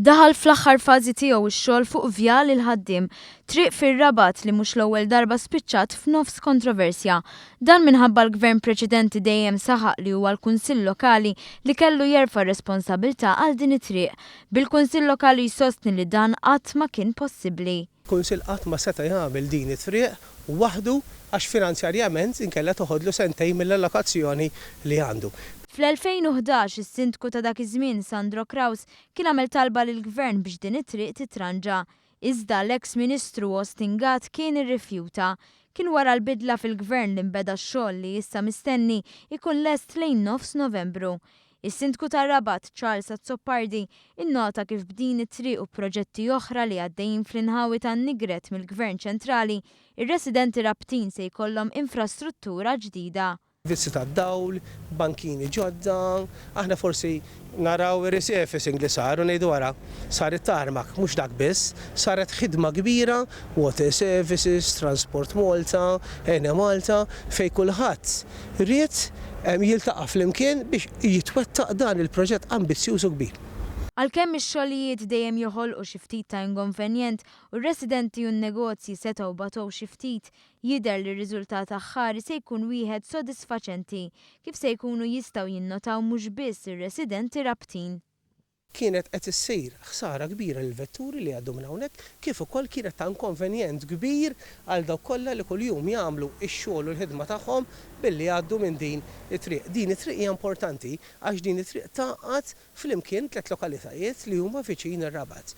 Daħal fl-aħħar fażi tiegħu x-xogħol fuq Vjal il-Ħaddiem, triq fir-Rabat li mhux l-ewwel darba spiċċat f'nofs kontroversja. Dan minħabba l-Gvern preċedenti dejjem saħaq li huwa l-Kunsill Lokali li kellu jerfa' r-responsabilità għal din it-triq, bil-Kunsill Lokali jsostni li dan qatt ma kien possibbli. Kunsill qatt ma seta' jagħmel din it-triq waħdu għax finanzjarjament inkella toħodlu sentejn mill-allokazzjoni li għandu. Fl-2011, is-Sindku ta' dak iż-żmien, Sandro Craus, kien għamel talba lill-Gvern biex din it-triq titranġa. Iżda l-eks Ministru Austin Gatt kien irrifjuta. Kien wara l-bidla fil-Gvern li nbeda x-xogħol li issa mistenni jkun lest lejn nofs Novembru. Is-Sindku tar-Rabat, Charles Azzopardi, innota kif b'din it-triq u proġetti oħra li għaddejjin fl-inħawi tan-Nigret mill-Gvern ċentrali, ir-residenti Rabtin se jkollhom infrastruttura ġdida. Servizzi tad-dawl, bankini ġodda, aħna forsi naraw ir-resurfacing li sar u ngħidu ara, sar it-tarmac, mhux dak biss, saret ħidma kbira, Water Services, Transport Malta, Enemalta, fejn kulħadd ried jiltaqa' flimkien biex jitwettaq dan il-proġett ambizzjuż u kbir. Għalkemm ix-xogħlijiet dejjem joħolqu xi ftit ta' ingonvenjent u r-residenti u n-negozji setgħu batew xi ftit, Jidher li r-riżultat aħħari se jkun wieħed sodisfaċenti, kif se jkunu jistgħu jinnotaw mhux biss ir-residenti Rabtin. Kienet qed issir ħsara kbira lill-vetturi li jgħaddu minn hawnhekk kif ukoll kienet ta' inkonvenjent kbir għal dawk kollha li kuljum jagħmlu x-xogħol u l-ħidma tagħhom billi jgħaddu minn din it-triq. Din it-triq hija importanti għax din it-triq tgħaqqad flimkien tlett lokalitajiet li huma viċin ir-Rabat.